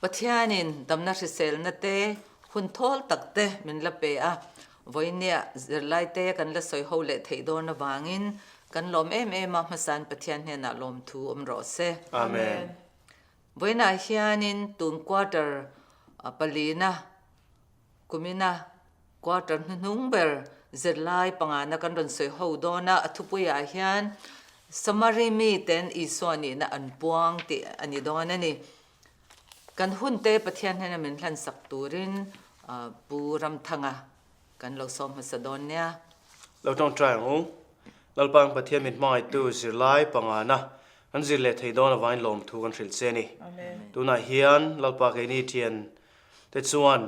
Pathianin damna hriselna te, hun thawl tak te min la pe a, vawinia zirlai te kan la sawi ho leh theih dawn avangin kan lawm em em a, hmasain Pathian hnenah lawmthu awm rawh se. Amen. Vawiinah hianin tun quarter palina Kumina quarter hnuhnung ber zirlai pangana kan rawn sawi ho dawn a, a thupuiah hian Samari miten Isua nihna an puang tih a ni dawn a ni. Kan hunte Pathian hnena min hlansak turin Pu Ramthanga kan lo sawm hmasa dawn nia. Lo tawngtai ang u. Lalpa ang Pathian min hmangaihtu zirlai pangana kan zir leh thei dawn avangin lawmthu kan hrilh che a ni. Tunah hian Lalpa keini thian te chuan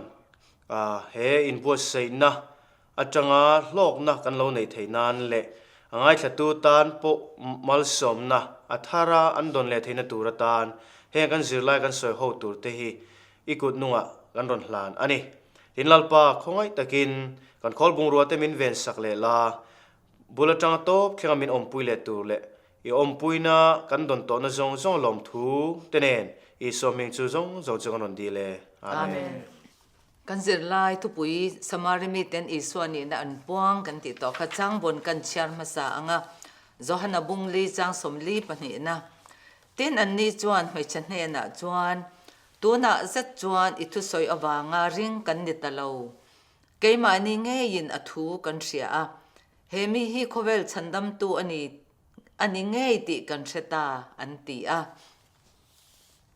he inbuatsaihna atanga hlawkna kan lo neih theih nan leh a ngaithlatu tan pawh malsawmna a thara an dawn leh theihna tur atan heng kan zirlai kan sawi ho tur te hi i kut nungah kan rawn hlan a ni. Tin Lalpa khawngaih takin kan khawl bungrua te min ven sak leh la, Bul atanga tawp thlenga min awmpui leh tur leh i awmpuina kan dawn tawhna zawng zawng lawmthu te nen Isua hming chu zawng zawng chu kan rawn dil e. Amen. Kan zirlai thupui Samari miten Isua nihna an puang kan tih tawh kha changbawn kan chhiar hmasa ang a, Johana bungli chang 42 na. Tin anni chuan hmeichhe hnenah chuan, Tunah zet chuan i thusawi avanga ring kan ni ta lo. Keimahni ngeiin a thu kan hria a, he mi hi khawvel chhandamtu a ni a ni ngei tih kan hre ta, an ti a.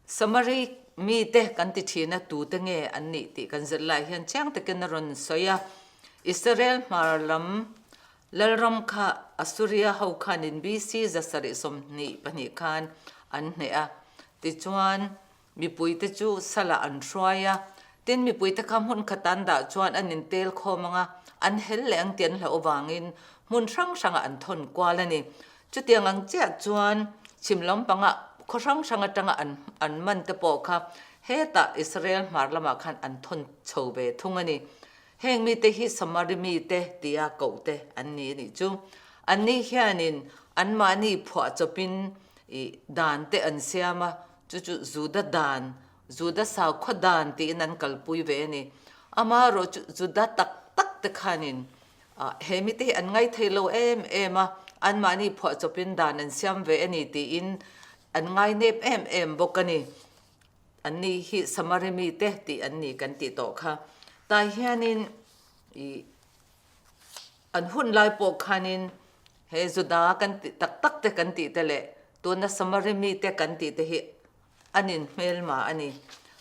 Samari mite kan ti thin a, tute nge an nih tih kan zir lai hian chiang takin a rawn sawi a. Israel hmar lam Lalram kha Assuria ho khanin BC 722 khan an hneh a, tichuan Mipuite chu salah an hruai a, tin mipuite kha hmun khat an dah chuan an intel khawm ang a, an hel leh ang tih an hlauh avangin hmun hrang hrangah an thawn kual a ni. Chutiang ang chiah chuan chhim lampangah khaw hrang hrang atanga an an man te pawh kha hetah Israel hmar lamah khan an thawn chho ve thung a ni. Heng mite hi Samari mite tia koh te an ni a nih chu. Anni hianin anmahni phuahchawpin ih dan te an siam a, Chu chu Juda dan, Juda saukhaw dan tiin an kalpui ve a ni. Amaherawh chu Juda tak tak te khanin he mite hi an ngaithei lo em em a, anmahni phuahchawpin dan an siam ve a ni tiin an ngainep em em bawk a ni. Anni hi Samari mite tih an ni kan tih tawh kha. Tah hianin ih An hun lai pawh khanin he Juda kan tih tak tak te kan tih te leh tuna Samari mite kan tih te hi an inhmelma a ni.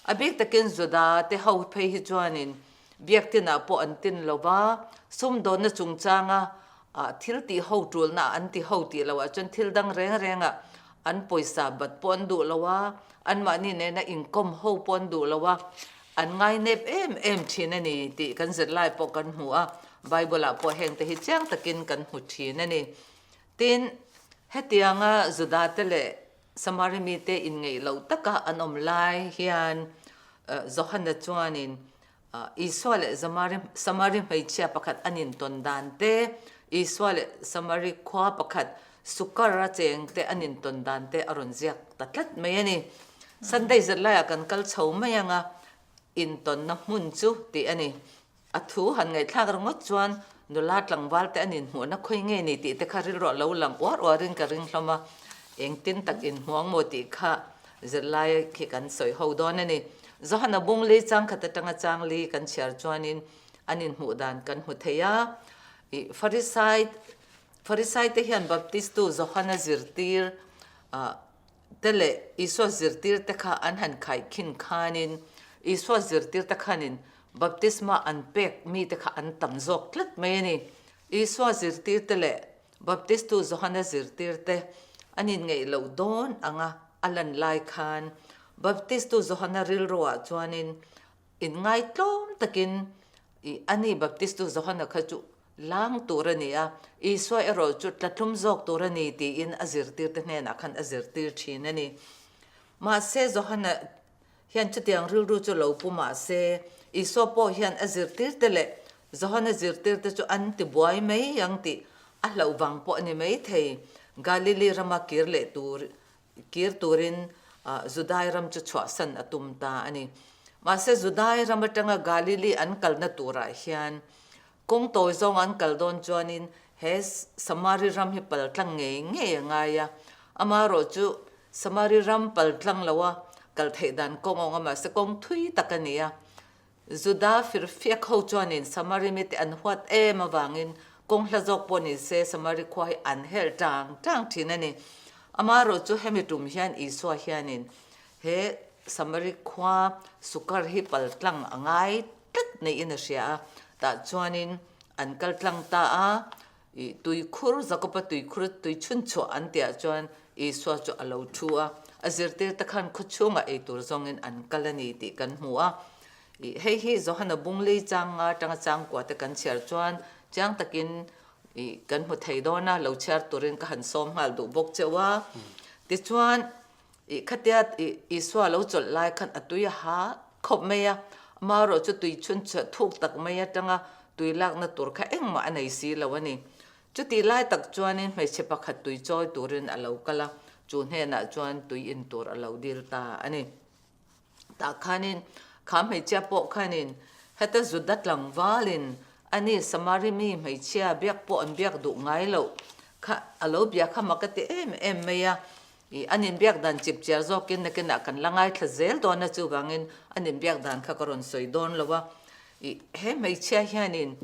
A bik takin Juda te ho phei hi chuanin biak tinah pawh an tin lo va, sumdawnna chungchanga thil tih ho tulna an ti ho tih loah chuan thil dang reng rengah an pawisa bat pawh an duh lo a, anmahni nena inkawm ho pawh an duh lo a, An ngainep em em thin a ni tih kan zirlai pawh kan hmu a, Bible-ah pawh hengte hi chiang takin kan hmu thin a ni. Tin, hetianga Judate leh Samari mite inngeih loh taka an awm lai hian Johana chuanin Isua leh Samari hmeichhia pakhat an intawn dan te, Isua leh Samari khua pakhat Sukar-a chengte an intawn dan te a rawn ziak ta tlat mai a ni. Sunday zirlaiah kan kal chho mai ang a, intawnna hmun chu tih a ni. A thu han ngaihthlak ringawt chuan nula tlangval te an inhmuhna khawi nge ni tih te kha rilruah lo lang uar uarin ka ring hlawm a, engtin tak inhmuang maw tih kha zirlai khi kan sawi ho dawn a ni. Johana Bungli changkhat atanga changli kan chhiar chuanin an inhmuh dan kan hmu thei a, ih Farisai Farisaite hian Baptistu Johana zirtir te leh Isua zirtirte kha an han khaihkhin khanin Isua zirtirte khanin baptisma an pek mite kha an tam zawk tlat mai a ni. Isua zirtirte leh Baptistu Johana zirtirte an inngeih loh dawn anga a lan lai khan Baptistu Johana rilruah chuanin Inngaitlawm takin i ani Baptistu Johana kha chu lang tur a ni a, Isua erawh chu tlatlum zawk tur a ni tiin a zirtirte hnenah khan a zirtir thin a ni. Mahse Johana hian chutiang rilru chu lo pu mahse, Isua pawh hian a zirtirte leh Johana zirtirte chu an ti buai mai ang tih a hlauh vang pawh a ni maithei. Galili rama kir leh tur kir turin Judai ram chu chhuahsan a tum ta a ni. Mahse Judai ram atanga Galili an kalna turah hian kawng tawi zawng an kal dawn chuanin he Samari ram hi paltlang ngei ngei a ngai a. Amaherawh chu Samari ram paltlang loa kal theih dan kawng a awm a, mahse kawng thui tak a ni a. Juda firfiak ho chuanin Samari mite an huat em avangin kawng hla zawk pawh ni se Samari khua hi an helh tang tang thin a ni. Amaherawh chu hemi tum hian Isua hianin he Samari khua Sukar hi paltlang a ngai tlat niin a hria a, tah chuanin an kal tlang ta a, I tuikhur, Jakoba tuikhur tui chhunchhuah an tihah chuan Isua chu a lo thu a, a zirtirte khan khawchhungah ei tur zawngin an kal a ni tih kan hmu a. I hei hi Johana bunglei chang nga atanga changkua te kan chhiar chuan chiang takin i kan hmu thei dawn a, lo chhiar turin ka han sawm nghal duh bawk cheu a. Tichuan, I khatia i Isua lo chawlh lai khan a tui a ha khawp mai a, amaherawh chu tui chhun chhuah thuk tak mai atanga tui lakna tur kha engmah a nei si lo a ni. Chutih lai tak chuanin hmeichhe pakhat tui chawi turin a lo kal a, chu hnenah chuan tui in tur a lo dil ta a ni. Tah khanin kha hmeichhia pawh khanin heta Juda tlangvalin ani Samari mi hmeichhia biak pawh an biak duh ngai loh kha a lo bia kha mak a ti em em mai a, I an inbiak dan chip chiar zawkin nakinah kan la ngaithla zel dawn a, chuvangin an inbiak dan kha ka rawn sawi dawn lo a. I he hmeichhia hianin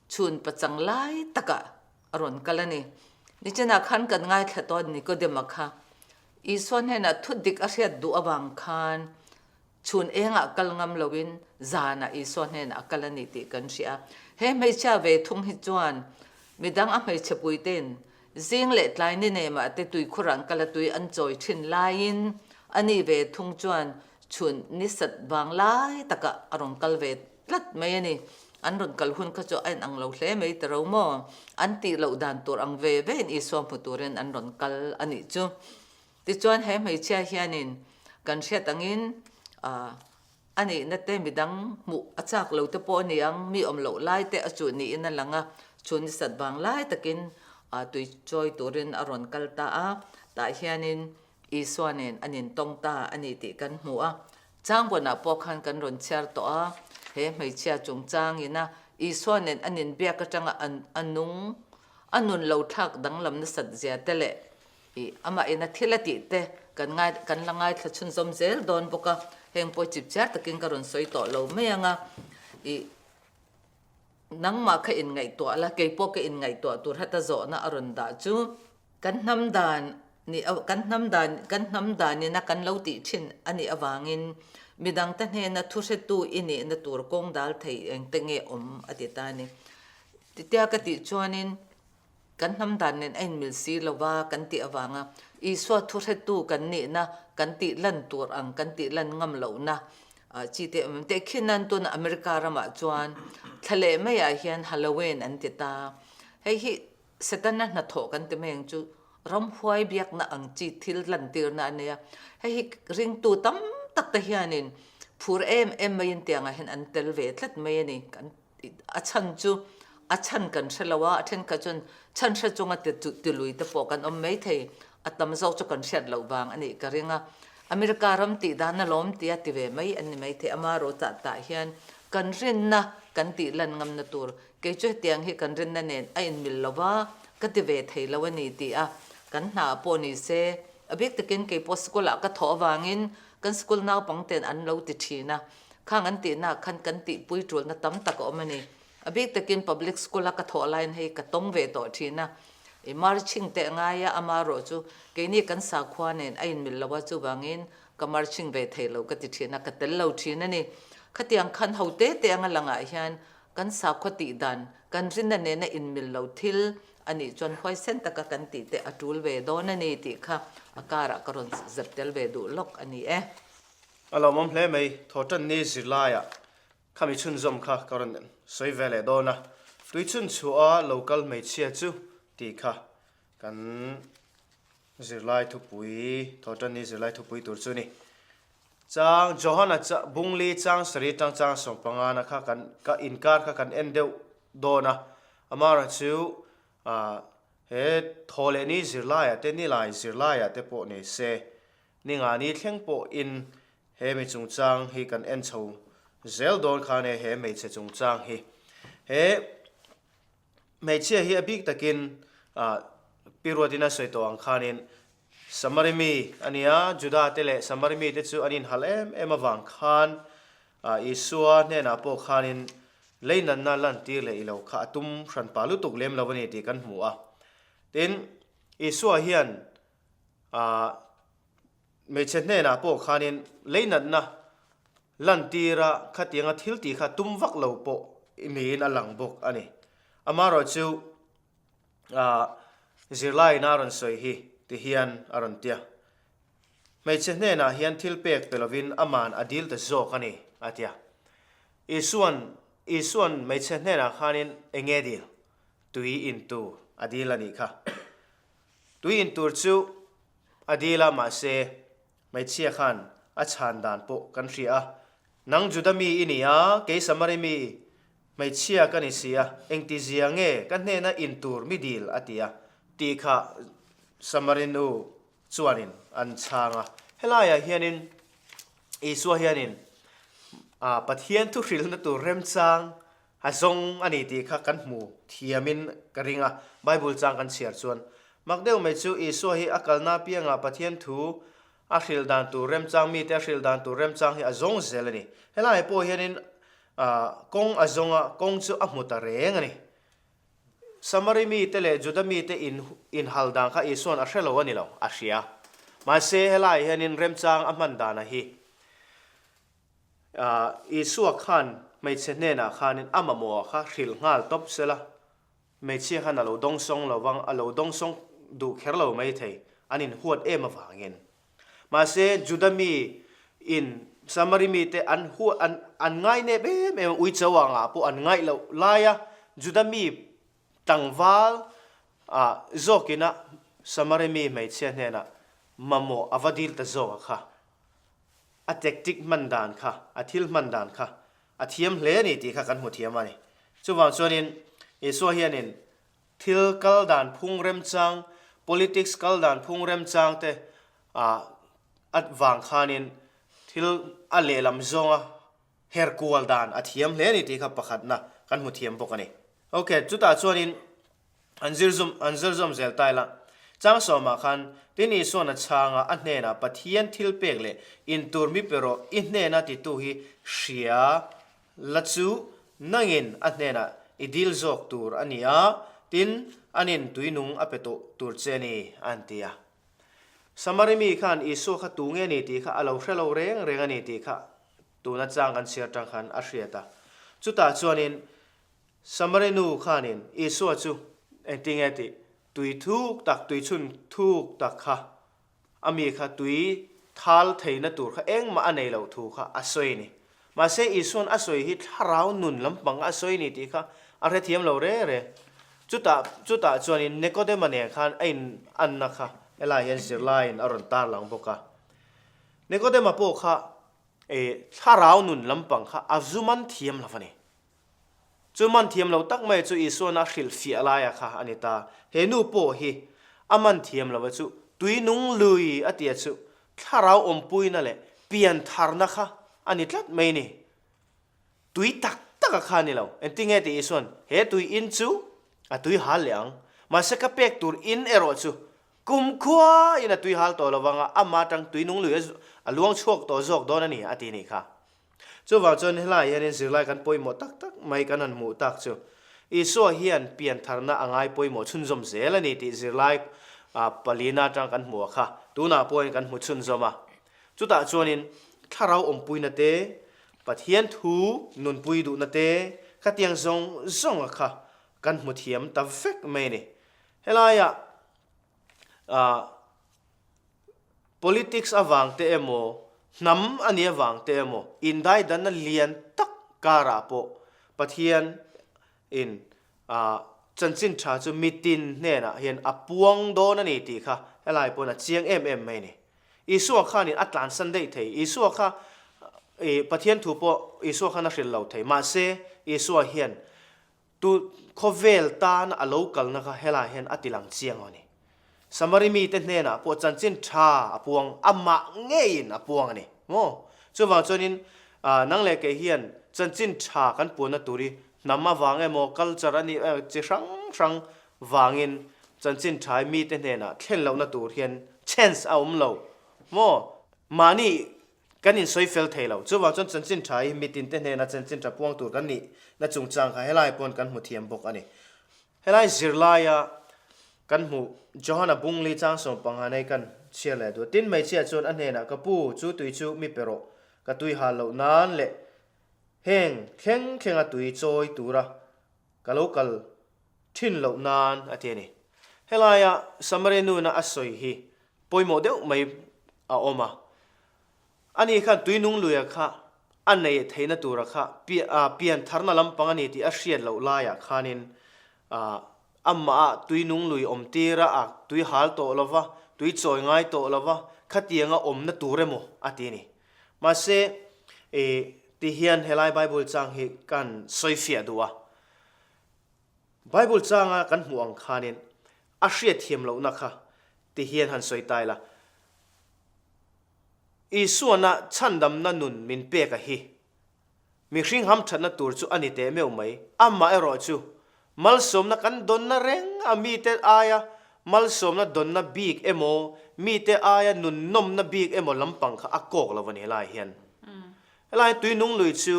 chhun pachang lai takah a rawn kal a ni. Nichinah khan kan ngaithla tawh Nikodema kha Isua hnenah thu dik a hriat duh avang khan Chhun engah kal ngam loin zanah Isua hnenah a kal a ni tih kan hria. He hmeichhia ve thung hi chuan midang a hmeichhe puitein zing leh tlai ni nemah te tuikhur an kal a tui an chawi thin laiin a ni ve thung chuan chhun ni sat vang lai takah a rawn kal ve tlat mai a ni. An rawn kal hun kha chu a inang lo hle mai ta ro maw? An tih loh dan tur ang ve vein Isua hmu turin an rawn kal a nih chu. Tichuan he hmeichhia hianin kan hriat angin a nihna te midang hmuh a chak lo te pawh a ni ang, mi awm loh lai te a chuh niin a lang a, chu ni sat vang lai takin tui chawi turin a rawn kal ta a, tah hianin Isua nen an intawng ta a ni tih kan hmu a. Changbawnah pawh khan kan rawn chhiar tawh a, he hmeichhia chungchangina Isua nen an inbiak atanga a nung a nun lo thlak danglam nasat zia te leh I amah ina thil a tih te kan ngai kan la ngaithla chhunzawm zel dawn bawk a, heng pawh chip chiar takin ka rawn sawi tawh lo mai ang a, i nangmah kha inngaihtuah la, kei pawh ka inngaihtuah tur heta zawhna a rawn dah chu kan hnam dan ni kan hnam dan kan hnam danina kan lo tih thin a nih avangin midangte hnena thuhretu i nihna tur kawng dal thei engte nge awm a ti ta a ni. Titia ka tih chuanin Kan hnam dan nen a inmil si lo va kan tih avanga Isua thuhretu kan nihna kan tih lan tur ang kan tih lan ngam lohna chi te awm em? Tehkhin nan tuna America ramah chuan thla leh maiah hian Halloween an ti ta. Hei hi Setana hnathawh kan ti mai ang chu ramhuai biakna ang chi thil lantirna a nia. Hei hi ringtu tam tak te hianin phur em em maiin tiangah hian an tel ve tlat mai a ni. A chhan chu a chhan kan hre lo a, a thenkhat chuan chhan hre chunga tilui te pawh kan awm mai thei, a tam zawk chu kan hriat loh vang a nih ka ring a. America ram tih dan alawm tia ti ve mai an ni mai thei, ama rawh tah hian kan rinna kan tih lan ngamna tur, kei chu hetiang hi kan rinna nen a inmil lo va, ka ti ve thei lo a ni tih a, kan hna pawh ni se, a bik takin kei pawh school ah ka thawh avangin kan school naupang ten an lo ti thin a, Khang an tihna khan kan tihpui tulna tam tak a awm a ni. A bik takin public school a ka thawh laiin hei ka tawng ve tawh thin a. I marching teh ngai a, amarawh chu keini kan sakhua nen a inmil lo a, chuvangin ka marching ve thei lo ka ti thin a, ka tel lo thin a ni. Khatiang khan ho te te anga langah hian kan sakhua tih dan, kan rinna nena inmil lo thil a nih chuan huaisen taka kan tih te a tul ve dawn a ni tih kha a karah ka rawn zep tel ve duh lawk a ni e. A lawmawm hle mai, Thawhtanni zirlaiah khami chhunzawm kha ka rawn sawi ve leh dawn a, tui chhunchhuah a lo kal hmeichhia chu tih kha kan zirlai thupui, Thawhtanni zirlai thupui tur chu ni. Chang Johana Bungli chang sarih atang chang sawmpangana kha kan ka inkar kha kan en deuh dawn a, amaherawhchu he thawhlehni zirlaiah te nilai zirlaiah te pawh nei se. Ningani thleng pawhin he mi chungchang hi kan en chho zel dawn khan e he hmeichhe chungchang hi. He hmeichhia hi a bik takin Pi Ruatin a sawi tawh ang khanin Samari mi a ni a, Juda te leh Samari mite chu an inhal em em avang khan Isua hnenah pawh khanin leinanna lantir leh ilo kha a tum hranpa lutuk lem lo a ni tih kan hmu a. Tin, Isua hian hmeichhe hnenah pawh khanin leinatna lantira khatianga thil tih kha tum vak lo pawh niin a lang bawk a ni. Amaherawhchu zirlaiin a rawn sawi hi ti hian a rawn tia. Hmeichhe hnenah hian thil pek pe lovin aman a dil ta zawk a ni, a tia. Isuan Isuan hmeichhe hnenah khanin enge dil? Tui in tur a dil a nih kha. Tui in tur chu a dil a, mahse hmeichhia khan a chhan dan pawh kan hria a, Nang Juda mi i ni a, kei Samari mi hmeichhia ka ni si a, engtizia nge ka hnena in tur mi dil a ti a, tih kha Samari nu chuanin an chhang a. Helaiah hianin Isua hianin Pathian thuhrilhna tur remchang A zawng a ni tih kha kan hmu thiamin ka ring a, Bible chang kan chhiar chuan. Mak deuh mai chu Isua hi a kalna apiangah Pathian thu a hrilh dan tur remchang, mite a hrilh dan tur remchang hi a zawng zel a ni. Helaiah pawh hianin kawng a zawng a, kawng chu a hmu ta reng a ni. Samari mite leh Juda mite inhal dan kha Isua'n a hre lo a ni lo, a hria. Mahse helaiah hianin remchang a hman dana hi Isua khan hmeichhe hnenah khanin a mamawh kha hrilh nghal tawp sela, hmeichhia khan a lo dawngsawng lo vang, a lo dawngsawng duh kher lo mai thei, an inhuat em avangin. Mahse, Juda mi in Samari mite an huat, an an ngainep em em a, uicho angah pawh an ngaih loh laia Juda mi tlangval ah zawkina Samari mi hmeichhia hnenah mamawh a va dil ta zawk a kha. A tactic hman dan kha, a thil hman dan kha a thiam hle a ni tih kha kan hmu thiam a ni. Chuvang chuanin Isua hianin thil kal dan phung remchang, politics kal dan phung remchang te ah a vang khanin thil a lehlam zawnga her kual dan a thiam hle a ni tih kha pakhatna kan hmu thiam bawk a ni. Ok, chutah chuanin An zir zum, an zir zawm zel ta ila. Chang sawmah khan, Tin Isuan a chhang a, a hnenah Pathian thil pek leh intur mi pe rawh, i hnena titu hi hria la chu nangin a hnenah i dil zawk tur a ni a, tin, anin tuinung a pe tawh tur che a ni, an ti a. Samari mi khan Isua kha tu nge ni tih kha a lo hre lo reng reng a ni tih kha tuna chang kan chhiar tang khan a hriat a. Chutah chuanin Samari nu khanin Isua chu engtinge tih tui thuk tak, tui chhun thuk tak kha a mi kha tui thal theihna tur kha engmah a nei loh thu kha a sawi a ni. Mahse Isua'n a sawi hi thlarau nun lampang a sawi a ni tih kha a hrethiam lo reng reng. Chutah chutah chuanin Nikodema nen khan a in anna kha helaiah hian zirlaiin a rawn tarlang bawk a. Nikodema pawh kha thlarau nun lampang kha a zu man thiam lo a ni. Chu man thiam lo tak mai chu Isua'n a hrilhfiah laia kha a ni ta. He nu pawh hi a man thiam lo a chu tui nung lui a tia chu thlarau awmpuina leh pian tharna kha a ni tlat mai ni. Tui tak tak a kha a ni lo. Engtinge tih Isua'n he tui in chu a tui hal leh ang. Mahse ka pek tur in erawh chu kumkhua in a tui hal tawh lo vang a, amah atang tui nung lui a luang chhuak tawh zawk dawn a ni a ti nih kha. Chuvang chuan helaiah hianin zirlai kan pawimawh tak tak mai kan han hmuh tak chu Isua hian piantharna a ngai pawimawh chhunzawm zel a ni tih zirlai palina atang kan hmu a kha tunah pawhin kan hmu chhunzawm a. Chutah chuanin thlarau awmpuina te, Pathian thu nunpui duhna te khatiang zawng zawng a kha kan hmu thiam ta vek mai a ni. Helaiah Politics avang te emaw, hnam a nih avang te emaw, indaidanna lian tak karah pawh Pathian in chanchin tha chu mitin hnenah hian a puang dawn a ni tih kha helai pawn a chiang em em mai a ni. Isua khanin a tlansan daih thei. Isua kha Pathian thu pawh Isua khan a hrilh lo thei. Mahse, Isua hian Tu khawvel tan a lo kalna kha helai hian a ti lang chiang a ni. Samari mite hnenah pawh chanchin tha a puang, amah ngeiin a puang a ni maw? Chuvang chuanin nang leh kei hian chanchin tha kan puanna tur hi hnam avang emaw culture a nih chi hrang hrang vangin chanchin tha hi mite hnenah thlen lohna tur hian chance a awm lo maw? Mahni kan insawi fel thei lo. Chuvang chuan chanchin tha hi mitinte hnena chanchin tha puang tur kan nihna chungchang kha helai pawn kan hmu thiam bawk a ni. Helai zirlaia kan hmuh Johana Bungli chang sawmpangha nei kan chhiar leh duh. Tin hmeichhia chuan a hnenah, Ka pu, chu tui chu mi pe rawh, ka tui hal loh nan leh heng thleng thlenga tui chawi tura ka lo kal thin loh nan a ti a ni. Helaia Samaria nuna a sawi hi pawimawh deuh mai a awm a. Ani khan tui nung luia kha a nei theihna tura kha pian tharna lampang a ni tih a hriat loh laiah khanin amah tui nung lui awm tira a tui hal tawh lova, tui chawi ngai tawh lova khatianga awmna tur emaw a ti a ni. Mahse, ti hian helai Bible chang hi kan sawifiah duh a. Bible changa kan hmuh ang khanin a hriatthiam lohna kha ti hian han sawi ta ila. Isuana chhandamna nun min pek a hi. Mihring hamthatna tur chu a ni teh meuh mai. Amah erawh chu malsawmna kan dawnna reng a mite aia malsawmna dawnna bik emaw, mite aia nun nawmna bik emaw lampang kha a kawk lo a ni helai hian. Helai tuinung lui chu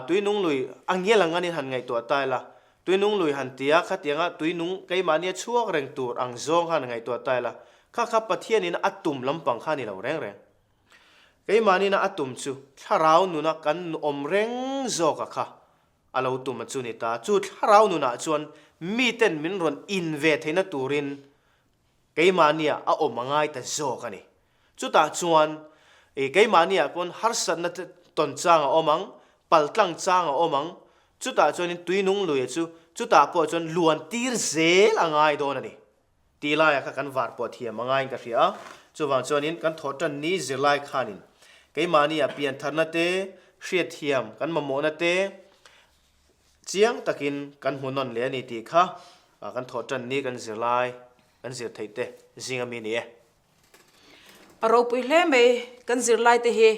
tuinung lui a ngial ang anin han ngaihtuah ta ila, Tuinung lui han ti a, khatianga tuinung keimahnia chhuak reng tur ang zawng khan ngaihtuah ta ila, kha kha Pathianin a tum lampang kha a ni lo reng reng. Keimahniina a tum chu thlarau nuna kan awm reng zawka kha a lo tum a chu ni ta. Chu thlarau nunah chuan miten min rawn in ve theihna turin Keimahniah a awm a ngai ta zawk a ni. Chutah chuan keimahniah pawn harsatna tawn chang a awm ang, paltlang chang a awm ang, chutah chuanin tuinung luia chu chutah pawh chuan luan tir zel a ngai dawn a ni. Tih laiah kha kan var pawh thiam a ngaiin ka hria a, chuvang chuanin kan thawh tan ni zirlai khanin keimahniah piantharna te, hriatthiam kan mamawhna te, Chiang takin kan hmu nawn leh a ni tih kha kan thawh tan ni kan zirlai kan zir theih te zing ami a ni e. A ropui hle mai, kan zirlai te hi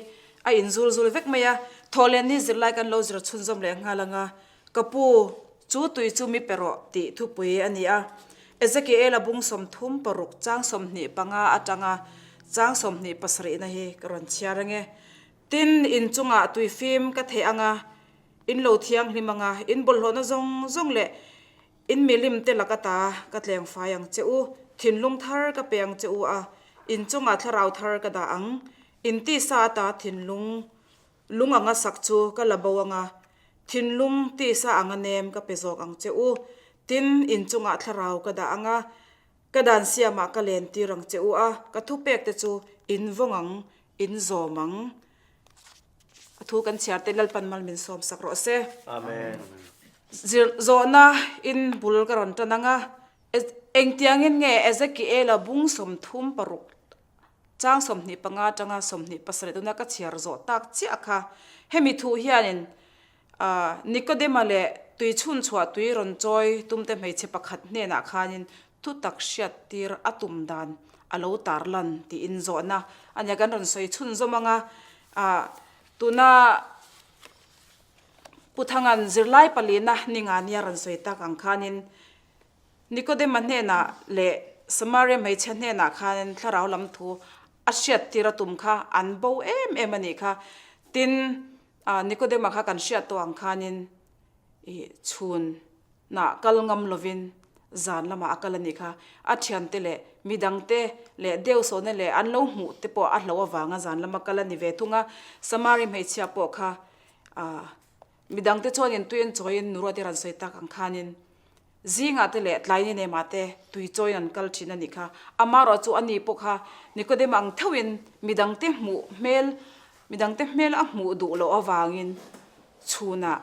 a in zul zul vek mai a, thawh leh ni zirlai kan lo zir chhunzawm leh nghal ang a, ka pu chu tui chu mi pe rawh tih thupui a ni a. Ezekiel-a bung 36 chang 25 atanga chang 27 na hi ka rawn chhiar ang e. Tin, in chungah tui fim ka theh ang a, In lo thianghlim anga, in bawlhhlawhna zawng zawng leh in milim te lak ata ka tleng fai ang che u, thinlung thar ka pe ang che u a, in chungah thlarau thar ka dah ang. In tisa ata thinlung lung anga sak chu ka la bo anga, thinlung tisa anga nem ka pe zawk ang che u. Tin, in chungah thlarau ka dah anga, ka dan siamah ka len tir ang che u a, ka thupek te chu in vawng ang, in zawm ang. A thu kan chhiar te Lalpan mal min sawm sak rawh se. Amen. Zir zawhna in bul ka rawn tan ang a, engtiangin nge Ezekiela bung 36 chang 25 atanga 27 tuna ka chhiar zawh tak chiah kha. Hemi thu hianin Nikodema leh tui chhunchhuah tui rawn chawi tumte hmeichhe pakhat hnenah khanin Thutak hriattir a tum dan a lo tarlan tiin zawhna a nia kan rawn sawi chhunzawm ang a, ah tuna Pu Thanga'n zirlai palina ni nga nia rawn sawi tak ang khanin Nikodema hnenah leh Samaria hmeichhia hnenah khanin thlarau lam thu a hriattir a tum kha an bo em em a nih kha. Tin, ah Nikodema kha kan hriat tawh ang khanin ih chhun Nah kal ngam lovin zan lamah a kal a nih kha. A thiante leh midangte leh deusawhna leh an lo hmuh te pawh a hloh avanga zan lama kal a ni ve thung a. Samari hmeichhia pawh kha ah midangte chuanin tui an chawiin nuruat i rawn sawi tak ang khanin zingah te leh tlai ni nemah te tui chawiin an kal thin a nih kha. Amaherawh chu ani pawh kha Nikodem ang theuhin midangte hmuh hmel midangte hmel a hmuh duh loh avangin chhunah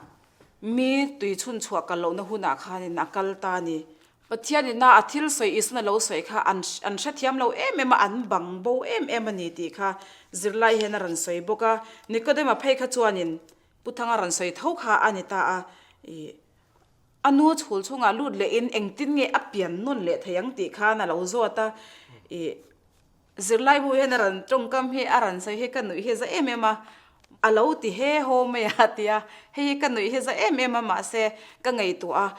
Mi tui chhun chhuah kal lohna hunah khanin a kal ta a ni. Pathianin a a thil sawi Isuan a lo sawi kha an an hrethiam lo em em a, an bang bo em em a ni tih kha zirlai hian a rawn sawi bawk a. Nikodema phei kha chuanin Pu Thanga rawn sawi tho kha a ni ta a, ih a nu chhul chhungah lut lehin engtin nge a pian nawn leh thei ang tih khan a lo zawt a. Ih zirlaibu hian a rawn tawngkam hi a rawn sawi hi ka nuih hi za em em a, a lo ti he haw mai a tia, hei hi ka nuih hi za em em a mahse ka ngaihtuah a,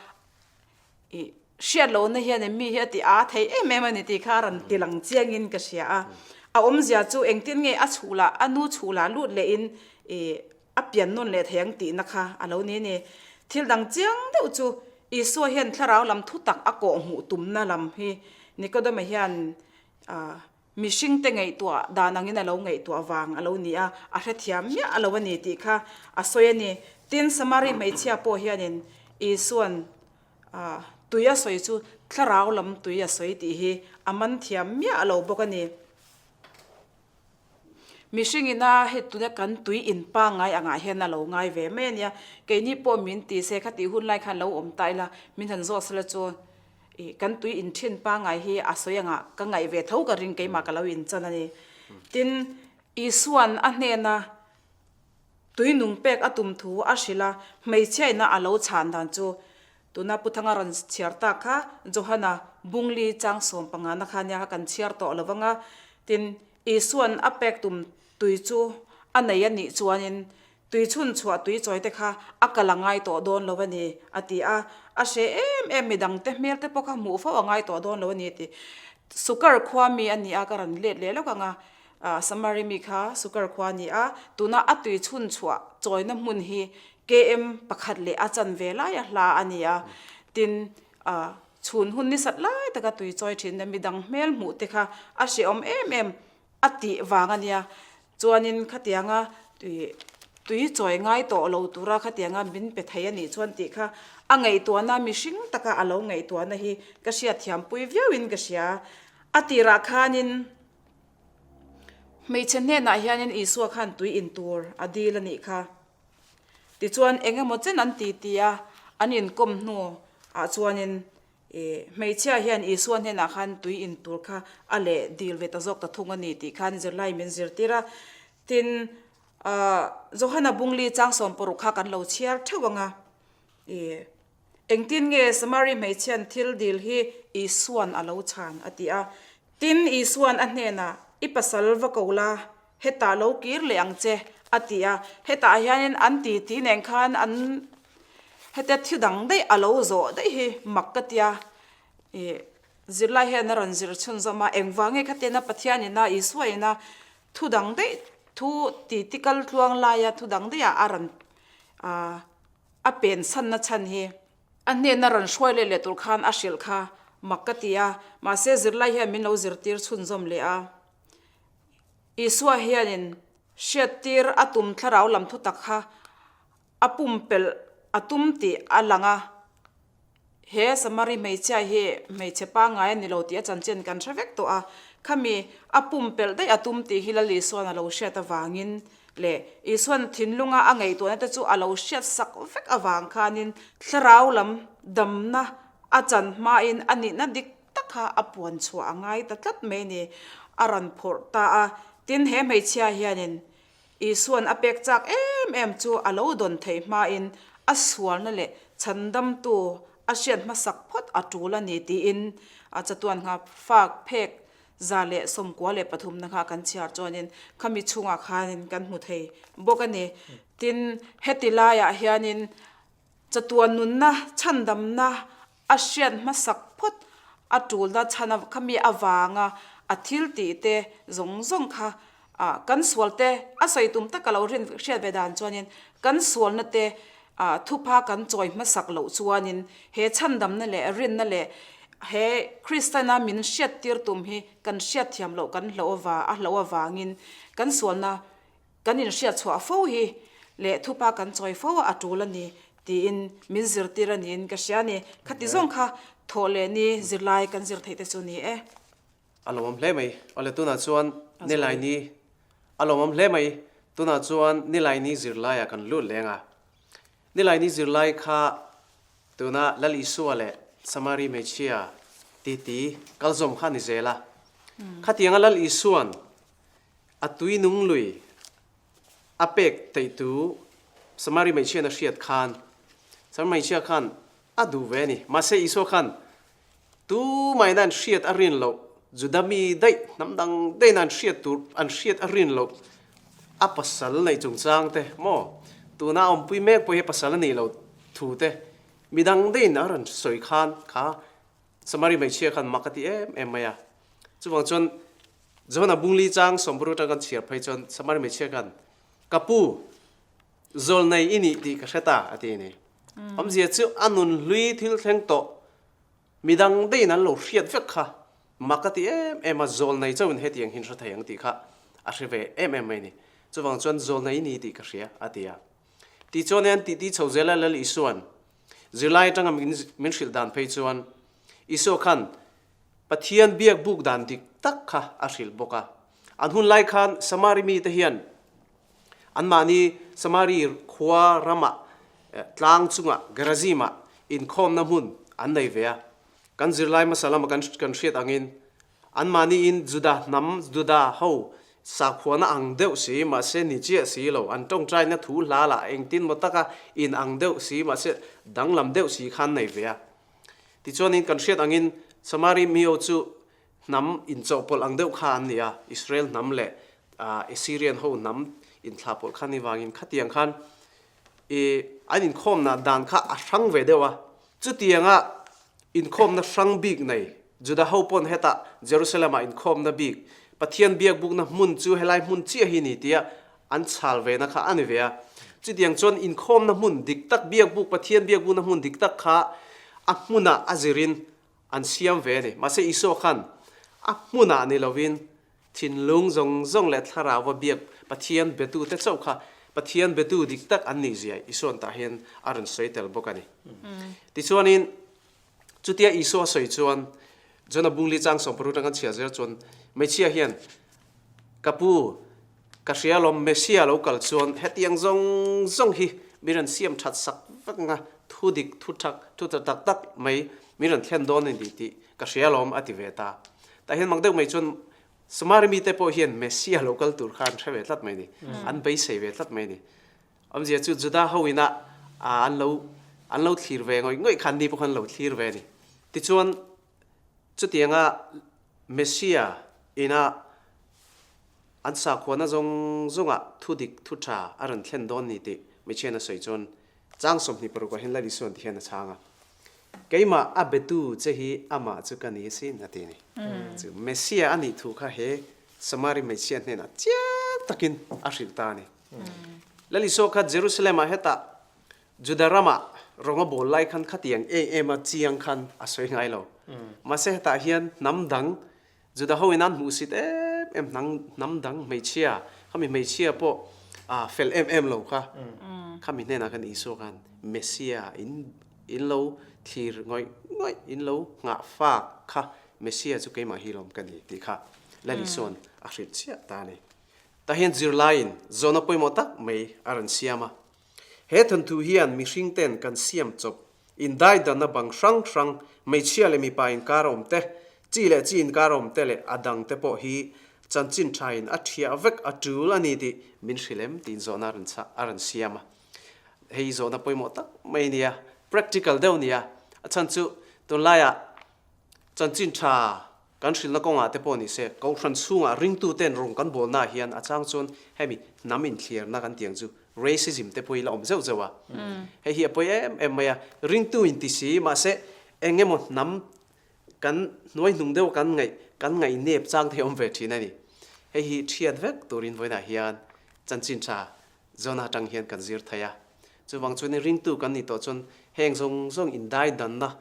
ih hriat lohna hian mi hi a ti a thei em em a ni tih kha a rawn ti lang chiangin ka hria a. A awmzia chu engtin nge a chhuhlah a nu chhuhlah lut lehin ih a pian nawn leh thei ang tihna kha a lo ni a ni. Thil dang chiang deuh chu Isua hian thlarau lam thu tak a kawh hmuh tumna lam hi Nikodema hian mihringte ngaihtuah dan angin a lo ngaihtuah vang a lo ni a, a hrethiam miah a lo a ni tih kha a sawi a ni. Tin, Samari hmeichhia pawh hianin Isua'n tui a sawi chu thlarau lam tui a sawi tih hi a man thiam miah a lo bawk a ni. Mihring ina hei tuna kan tui in pangngai angah hian a lo ngai ve mai a nia. Keini pawh min ti se kha tih hun lai khan lo awm ta ila, min han zawt sela chu ih kan tui in thin pangngai hi a sawi angah ka ngaih ve tho ka ring keimah ka lo inchan a ni. Tin, Isua'n a hnena tui nung pek a tum thu a hrilh a, hmeichhia ina a lo chhan dan chu Tuna Pu Thanga rawn chhiar tak kha Johana Bungli chang 15 na kha nia kha kan chhiar tawh lo vang a, tin Isua'n a pek tum tui chu a nei a nih chuanin tui chhun chhuah tui chawi te kha a kal a ngai tawh dawn lo a ni a ti a, a hre em em midang te hmel te pawh kha hmuh fo a ngai tawh dawn lo a ni a ti. Sukar khua mi a ni a ka rawn let leh lawk ang a, Samari mi kha Sukar khua a ni a, tuna a tui chhun chhuah chawina hmun hi KM pakhat leh a chanve laia hla a ni a, tin chhun hun ni sat lai taka tui chawi thin a midang hmel hmuh te kha a hrehawm em em a tih vang a nia. Chuanin khatianga tui tui chawi ngai tawh lo tura khatianga min pe thei a nih chuan tih kha a ngaihtuahna mihring taka a lo ngaihtuahna hi ka hriatthiampui viauin ka hria. A tirah khanin hmeichhe hnenah hianin Isua khan tui in tur a dil a nih kha. Tichuan eng emaw chen an ti ti a, an inkawm hnu ah chuanin ih hmeichhia hian Isua hnenah khan tui in tur kha a leh dil ve ta zawk ta thung a ni tih khan zirlai min zirtir a. Tin, ah Johana Bungli chang 60 kha kan lo chhiar theuh ang a, ih engtin nge Samari hmeichhian thil dil hi Isua'n a lo chhan a ti a. Tin, Isua'n a hnenah, I pasal va ko la, Hetah lo kir leh ang che, a ti a. Hetah hianin an titi nen khan an hetia thi dang daih a lo zawh daih hi mak ka tia. Ih, zirlai hian a rawn zir chhunzawm a, engvang nge khatiana Pathian ina Isua ina thu dang daih thu titi kal tluang laia thu dang daihah a rawn ah a pen chhanna chhan hi. A hnena rawn hruai leh leh tur khan a hrilh kha mak ka ti a, mahse zirlai hian min lo zirtir chhunzawm leh a. Isua hianin hriattir a tum thlarau lam thutak kha a pumpelh a tum tih a lang a. He Samari hmeichhia hi hmeichhe pangngai a ni lo tih a chanchin kan hre vek tawh a. Khami a pumpelh daih a tum tih hi Lal Isua'n a lo hriat avangin leh Isua'n thinlunga a ngaihtuahna te chu a lo hriat sak vek avang khanin thlarau lam damna a chan hmain a nihna dik tak kha a puan chhuah a ngai ta tlat mai ni, a rawn phawrh ta a. Tin, he hmeichhia hianin Isua'n a pek chak em em chu a lo dawn theih hmain a sualna leh chhandamtu a hriat hmasak phawt a tul a ni tiin a chatuan nghak fak phek 193 na kha kan chhiar chuanin khami chhungah khanin kan hmu thei bawk a ni. Tin, heti laiah hianin chatuan nunna chhandamna A hriat hmasak phawt a tulna chhan a khami avanga a thil tih te zawng zawng kha ah kan sual te a sawi tum tak ka lo rin hriat ve dan chuanin kan sualna te ah thupha kan chawi hmasak loh chuanin he chhandamna leh rinna leh he Kristiana min hriat tir tum hi kan hriat thiam loh kan hloh ava a hloh avangin kan sualna Kan inhriat chhuah fo hi leh thupa kan chawi fo a tul a ni tiin min zirtir a niin ka hria a ni. Khati zawng kha thawh leh ni zirlai kan zir theih te chu ni e. A lawmawm hle mai. Awle tunah chuan Nilai ni A lawmawm hle mai. Tunah chuan Nilai ni zirlaiah kan lut leng a. Nilai ni zirlai kha tuna Lal Isua leh Samari hmeichhia titi kalzawm kha a ni zel a. Khatianga Lal Isua'n A tui nung lui a pek teihtu Samari hmeichhian a hriat khan Samari hmeichhia khan a duh ve a ni. Mahse Isua khan tumah in a an hriat a rin loh. Juda mi daih hnam dang daihin an hriat tur an hriat a rin loh a pasal neih chungchang te maw tuna a awmpui mek pawh hi pasal a nih loh thu te midang daihin a rawn sawi khan kha Samari hmeichhia khan mak a ti em em mai a. Chuvang chuan Johana Bungli chang sawmparuk atang kan chhiar phei chuan Samari hmeichhia khan Ka pu, zawlnei i nih tih ka hre ta a ti a ni. Awmzia chu a nun hlui thil thleng tawh midang daihin an lo hriat vek kha mak a ti em em a, zawlnei chauhin hetiang hin hre thei ang tih kha a hre ve em em mai a ni. Chuvang chuan zawlnei i ni tih ka hria a ti a. Tichuan an titi chho zel a Lal Isua'n zirlai atanga min hrilh dan phei chuan Isua khan Pathian biak buk dan dik tak kha a hrilh bawk a. An hun lai khan Samari mite hian anmahni Samari khua ramah tlang chungah Gerazim-ah inkhawmna hmun an nei ve a. Kan zirlai hmasa lama kan hriat angin anmahniin Juda hnam, Juda ho sakhuana ang deuh si mahse ni chiah si lo, an tawngtaina thu hla lah engtin maw taka in ang deuh si mahse danglam deuh si kha an nei ve a. Tichuanin kan hriat angin Samari mio chu hnam inchawhpawlh ang deuh kha an ni a, Israel hnam leh Assyrian ho hnam inthlahpawlh kha ni vangin khatiang khan i an inkhawmna dan kha a hrang ve deuh a. Chutianga inkhawmna hrang bik nei Juda ho pawn hetah Jerusalem-ah inkhawmna bik Pathian biakbukna hmun chu helai hmun chiah hi ni tia an chhal vena kha a ni ve a. Chutiang chuan inkhawmna hmun dik tak biakbuk Pathian biakbukna hmun dik tak kha a hmunah a zirin an siam ve a ni. Mahse Isua khan a hmunah ni lovin thinlung zawng zawng leh thlarauva biak Pathian betute chauh kha Pathian betu dik tak an nih zia Isua'n tah hian a rawn sawi tel bawk a ni. Tichuanin Chutia Isua sawi chuan, Jona bungli chang sawmparuk atang kan chhiar zel chuan, Hmeichhia hian, Ka pu, ka hria alawm, Messia lo kal chuan hetiang zawng zawng hi min rawn siam that sak vek ang a, thu dik, thu tha, thu tha tak tak mai min rawn thlen dawn a ni tih ka hria alawm, a ti ve ta. Tah hian mak deuh mai chuan Samari mite pawh hian Messia lo kal tur kha an hre ve tlat mai a ni, an beisei ve tlat mai a ni. Awmzia chu Juda ho ina an lo an lo thlir ve ngawih ngawih khan ni pawh khan an lo thlir ve a ni. Tichuan chutianga Messia ina an sakhuana zawng zawngah thu dik thu tha a rawn thlen dawn ni tih Michian a sawi chuan chang 26 ah hian Lal Isuan ti hian a chhang a. Keimah a betu che hi amah chu ka ni asin a ti a ni. Chu Messia a nih thu kha he Samari hmeichhia hnenah chiang takin a hrilh ta a ni. Lal Isua kha Jerusalem-ah hetah Juda ramah rawng a bawl lai khan khatiang em em a chiang khan a sawi ngai lo. Mahse hetah hian hnam dang Juda hoin an hmuhsit em em hnam dang hmeichhia, khami hmeichhia pawh fel em em lo kha, khami hnenah khan Isua khan Messia in in lo thlir ngawih ngawih, in lo nghah fak kha Messia chu keimah hi lawm ka ni tih kha Lal Isua'n a hrilh chiah ta a ni. Tah hian zirlaiin zawhna pawimawh tak mai a rawn siam a. He thawnthu hian mihringten kan siam chawp indaidanna bang hrang hrang, hmeichhia leh mipa inkar awm te, chi leh chi inkar awm te leh a dang te pawh hi chanchin thain a thiah vek a tul a ni tih min hrilh em tiin zawhna a rawn chah a rawn siam a. Hei zawhna pawimawh tak mai a ni a, practical deuh a ni a. A chhan chu tunlaiah chanchin tha Kan hrilhna kawngah te pawh ni se, Kohhran chhungah ringtuten rawng kan bawlnaah hian a chang chuan hemi hnam inthliarna kan tih ang chu racism te pawh hi la awm zeuh zeuh a. Hei hi a pawi em em mai a, ringtu in ti si mahse eng emaw hnam kan hnuai hnung deuh kan ngaih kan ngaihnep chang te hi awm ve thin a ni. Hei hi thiat vek turin vawiinah hian chanchin tha Zawn atang hian kan zir thei a. Chuvang chuanin ringtu kan nih tawh chuan heng zawng zawng indai danna,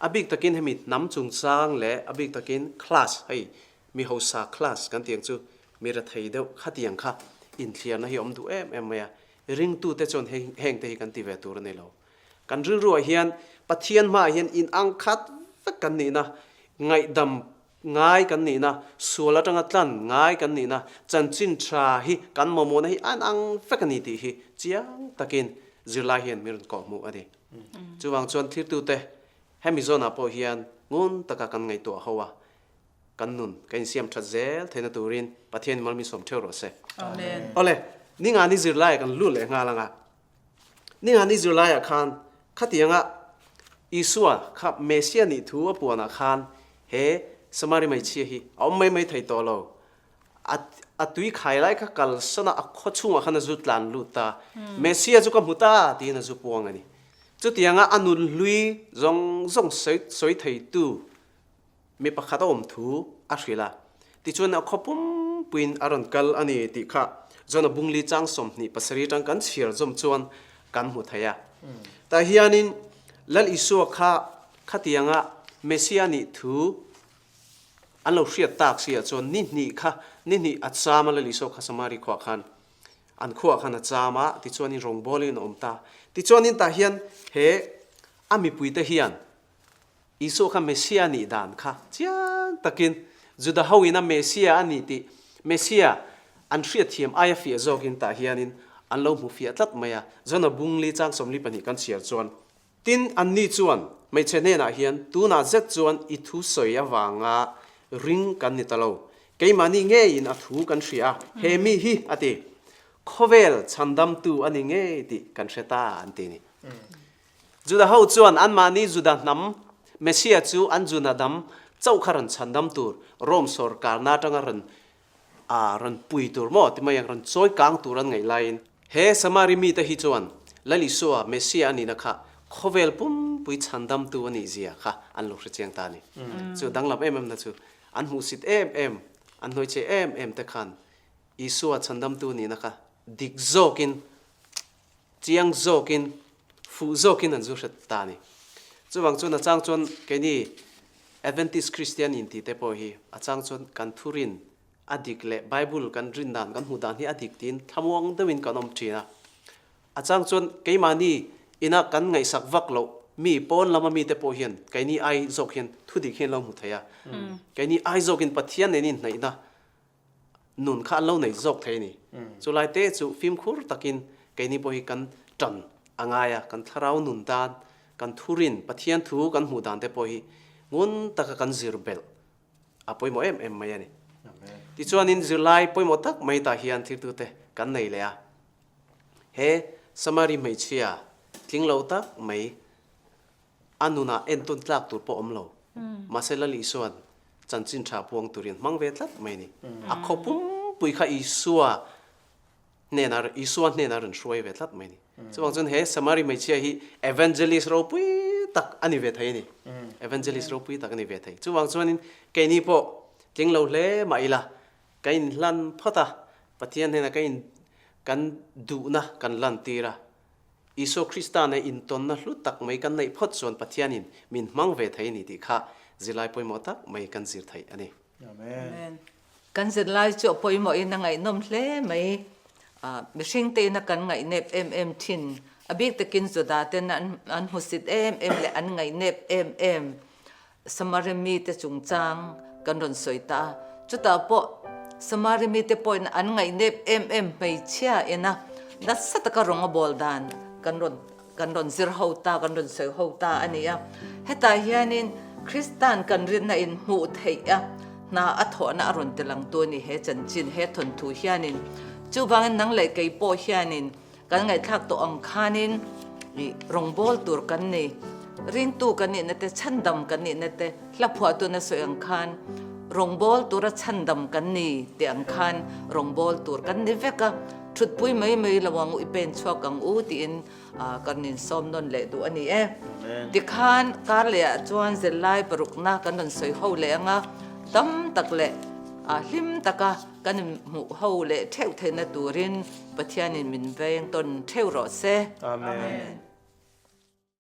a bik takin hemi hnam chungchang leh a bik takin class, hei mi hausa class kan tih ang chu mi rethei deuh khatiang kha inthliarna hi a awm duh em em mai a. Ringtute chuan hei hengte hi kan ti ve tur a ni lo. Kan rilruah hian Pathian hmaah hian inang khat vek kan nihna, ngaihdam Ngai kan nihna, sual atanga tlan ngai kan nihna, chanchin tha hi kan mamawhna hi an ang vek a ni tih hi chiang takin zirlai hian min rawn kawhhmuh a ni. Chuvang chuan thirtute hemi zawnah pawh hian ngun taka kan ngaihtuah ho a, kan nun kan insiam that zel theihna turin Pathian in malmi sawm theuh rawh se. Amen. Awle, ningani zirlaiah kan lut leh nghal ang a. Ningani zirlaiah khan khatianga Isua kha Messia nih thu a puanah khan he Samari hmeichhia hi a awm mai mai thei tawh lo. A a tui khai lai kha kalsan a, a khaw chhungah khan a zu tlan lut ta. Messia chu ka hmu ta tiin a zu puang a ni. Chutianga a nun hlui zawng zawng sawi sawi theitu mi pakhat a awm thu a hrilh a. Tichuan a khaw pumpuiin a rawn kal a ni tih kha John-a bungli chang 27 atang kan chhiar zawm chuan kan hmu thei a. Tah hianin Lal Isua kha khatianga Messia nih thu an lo hriat tak si ah chuan ni hnih kha ni hnih a cham a Lal Isua kha Samari khuah khan an khuah khan a cham a, tichuanin rawngbawlin a awm ta. Tichuanin tah hian he a mipuite hian Isua kha Messia nih dan kha chiang takin Juda ho ina Messia a ni tih Messia an hriatthiam aia fiah zawkin tah hianin an lo hmu fiah tlat mai a. Jona bungli chang 42 kan chhiar chuan, Tin, anni chuan hmeichhe hnenah hian tunah zet chuan i thu sawi avanga ring kan ni ta lo. Keimahni ngeiin a thu kan hria a, he mi hi a ti. Khawvel chhandamtu a ni ngei tih kan hre ta an ti ni. Juda ho chuan anmahni Juda hnam Messiah chu an Juna dam chauh kha rawn chhandam tur, Rome sawrkarna atanga rawn a rawn pui tur maw ti mai ang, rawn chawi kang tur an ngaih laiin, he Samari mite hi chuan Lal Isua Messiah a nihna kha khawvel pumpui chhandamtu a nih zia kha an lo hre chiang ta a ni. Chu danglam em em na chu an hmuhsit em em, an hnuaichhe em em te khan Isua chhandamtu a nihna kha dik zawkin Chiang zawkin, fuh zawkin an zu hret ta a ni. Chuvang chuan a chang chuan keini Adventist Kristian inti te pawh hi a chang chuan kan thurin a dik leh Bible kan rin dan, kan hmuh dan hi a dik tiin thlamuang deuhin kan awm thin a. A chang chuan keimahni ina kan ngaihsak vak loh mi pawn lama mite pawh hian keini ai zawk hian thudik hi an lo hmu thei a. Keini ai zawkin Pathian nen inhnaihna nun kha an lo nei zawk thei a ni. Chulai te chu fimkhur takin keini pawh hi kan tan a ngai a, kan thlarau nun dan, kan thurin, Pathian thu kan hmuh dan te pawh hi ngun taka kan zir belh a pawimawh em em mai a ni. Tichuanin zirlai pawimawh tak mai tah hian thiltute kan nei leh a. He Samari hmeichhia tling lo tak mai A nunah entawn tlak tur pawh awm lo. Mahse Lal Isua'n chanchin tha puang turin hmang ve tlat mai a ni. A khaw pumpui kha Isua hnenah Isua hnenah rawn hruai ve tlat mai a ni. Chuvang chuan he Samari hmeichhia hi evangelist ropui tak a ni ve thei a ni. Evangelist ropui tak a ni ve thei. Chuvang chuanin keini pawh tling lo hle mah ila ka inhlan phawt a, Pathian hnenah ka in kan duhna kan lantir a, Isua Krista nen intawnna hlu tak mai kan neih phawt chuan Pathianin min hmang ve thei a ni tih kha zirlai pawimawh tak mai kan zir theih a ni. Amen. Kan zirlai chu a pawimawhin a ngaihnawm hle mai. Mihring tein a kan ngaihnep em em thin. A bik takin Juda ten an hmusit em em leh an ngaihnep em em. Samaria mite chungchang kan rawn sawi ta a, chutah pawh Samaria mite pawhin an ngaihnep em em hmeichhia ina nasa taka rawng a bawl dan kan rawn kan rawn zir ho ta, kan rawn sawi ho ta a ni a. Hetah hianin Kristan kan rinna in hmuh theih a, hna a thawhna a rawn ti lang tu a ni he chanchin, he thawnthu hianin. Chuvangin nang leh kei pawh hianin Kan ngaihthlak tawh ang khanin i rawngbâwl tur kan ni, ringtu kan nihna te, chhandam kan nihna te, hla phuahtuna sawi ang khan rawngbâwl tura chhandam kan ni tih ang khan rawngbâwl tur kan ni vek a, ṭhutpui mai mai lo ang u, i pen chhuak ang u tiin kan insawm nawn leh duh a ni e. Tikhan kar lehah chuan zirlai parukna kan rawn sawi ho leh ang a, dam tak leh hlim taka kan inhmuh ho leh ṭheuh theihna turin Pathianin min veng tawn theuh rawh se. Amen.